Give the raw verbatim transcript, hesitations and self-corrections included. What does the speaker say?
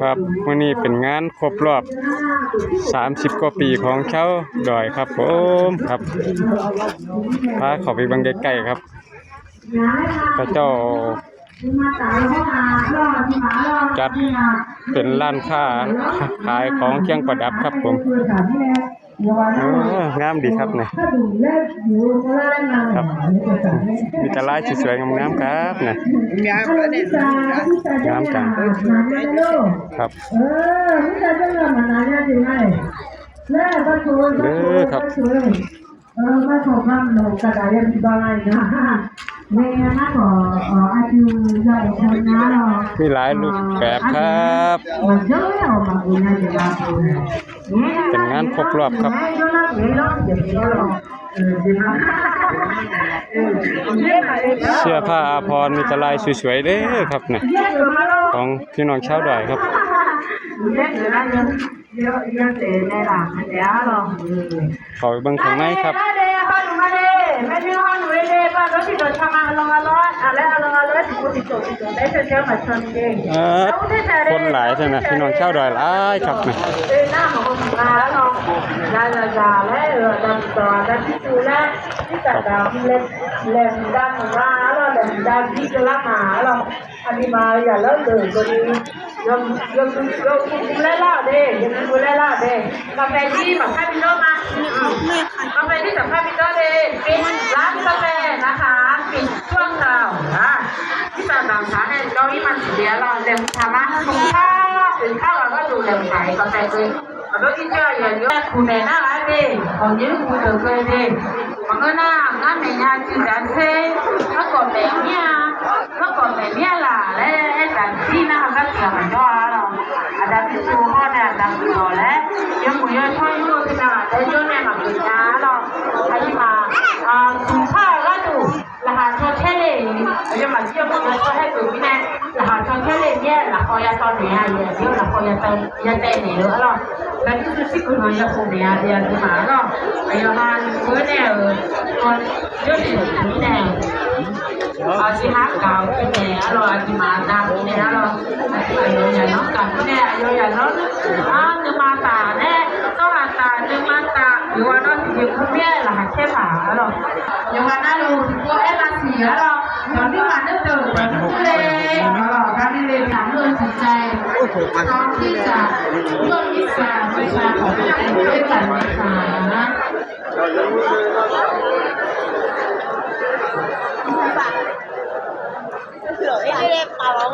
ครับ มื้อนี้เป็นงานครบรอบ สามสิบ กว่าปีของชาวดอยครับผม ครับ พาเข้าไปเบิ่งใกล้ๆครับ เขาเจ้าจัดเป็นร้านค้าขายของเครื่องประดับครับผม เออ งามดีครับเนี่ย ครับ มีแต่ลายสวยๆงามๆครับเนี่ย งามจัง ครับ เออ นี่จะเรื่องมันอะไรอยู่ไง เออ ครับ มีหลายรูปแบบครับ เป็นงานครบรอบครับ เสื้อผ้าอาภรณ์มีแต่ลายสวยๆเลยครับเนี่ย ของพี่น้องชาวดอยครับ เขาไปเบิ่งข้างในครับ เออ คนหลายแท้นะ พี่น้องชาวดอยหลายครับนะ ครับ อันนี้มาอย่าเลิกเลยตัวนี้ ยกยกยกคุมได้แล้วเด้ ยกคุมได้แล้วเด้ กาแฟที่แบบให้พี่น้องมา กาแฟที่สัมภาษณ์พี่น้องเด้ ปิดร้านกาแฟนะคะ ปิดชั่วคราวนะ ที่สามสามสามเนี่ย เราที่มันเสียเราเดินทางมาถึงข้าวถึงข้าวเราก็ดูเดินขายกาแฟเลย เราที่เจออย่างเยอะคุณแม่น่ารักเด้ ของยืมคุณเดินเลยเด้ มันก็น่า น่าแม่ยาจืดดันเซ่ เมื่อก่อนแม่เนี่ย เมื่อก่อนแม่เนี่ยล่ะ และไอ้จันที่น่าก็เสียมันก็เรา อาจารย์พิสูจน์พ่อเนี่ย อาจารย์พิสูจน์และ ยังหมูยังช่วยลูกที่ตลาดได้ช่วยแม่หมักกินยาเรา อันนี้มา อ่า สุภาพก็ดู รหัสโชเทเล ยังมาเชื่อมโยงให้ตัวพี่แม่ รหัสโชเทเลเนี่ย หลักคอยาตอนไหนอ่ะ เดี๋ยวหลักคอยาตอน ยาแต่ไหนแล้วเรา แล้วที่สุดที่คุณน้อยจะคงเนี่ย เดี๋ยวที่มาเรา เดี๋ยวมาเพื่อเนี่ย เออ คนเยอะที่สุดเนี่ย เอาสิหาเก่าเป็นแหน่อร่อยที่มาตามที่แหน่อร่อย อายุอย่าน้องกันแหน่ อายุอย่าน้อง อ่า นึกมาตาแหน่ ต้องหาตา นึกมาตา หรือว่าน้องที่อยู่คุณแม่ล่ะ แค่ตาอร่อย อย่าว่าน่ารู้ ตัวเอ็มอาร์ซีอร่อย ตอนที่มาเนิ่นเดิม ตอนที่เลย อร่อย ตอนที่เลยถามเรื่องจิตใจ พร้อมที่จะร่วมวิชาวิชาของตัวเองด้วยกันนะคะ Pero él le paró.